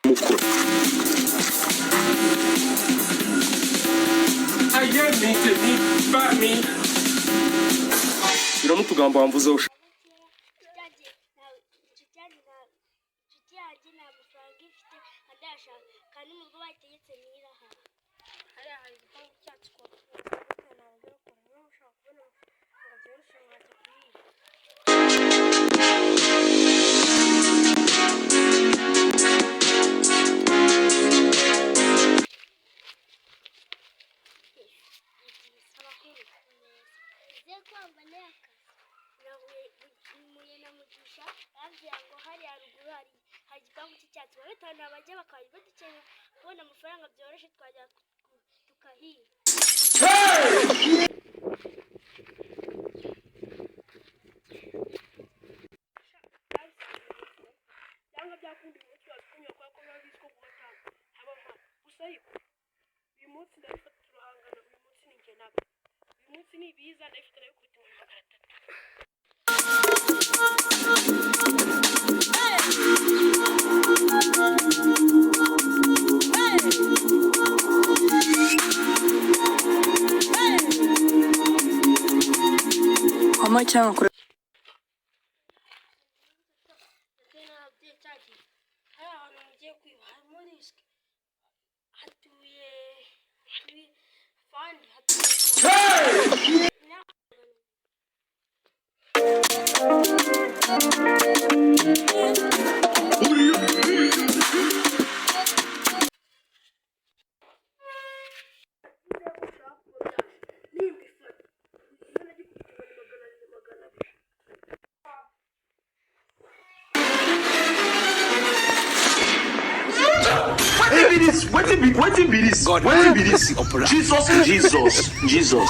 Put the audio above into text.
Mukora. Ayé mi, tèmi bá mi. Shyiramo utugambo wamvuzeho. Inshuti yanjye nta mafaranga ifite kandi arashaka, kandi mu rugo bayitegetse ntiraha. Hariya hari igipangu cyacu kwa gatanu, ntabwo bakora. Niba mushaka kubona amafaranga byoroshye, mwajya kuyiba. Amakuru meza. Ngiye kwambara akazi. Nahuye na Mugisha, arambwira ngo hariya ruguru hari igipangu cy'icyatsi. Wa gatanu abajya bakaba badukeneye kubona amafaranga byoroshye, twajya tukahiba. Cyangwa byakunda, uyu munsi wabikunywa kubera ko biba bizwi ko kuwa gatanu haba mpano gusa. Ariko uyu munsi ndabifata, turahangana. Uyu munsi ni njye nawe. Uyu munsi ni ibiza, ndabifata, ndabikubita 300. Wama cyangwa kure. Ndetse n'ababyeyi cyagiye hari ahantu mugiye kwiba harimo risk. Hatuye hatuye fandi, hatuye. Wetin be this? Wetin be this? God, Wetin be this? opera. Jesus, Jesus, Jesus.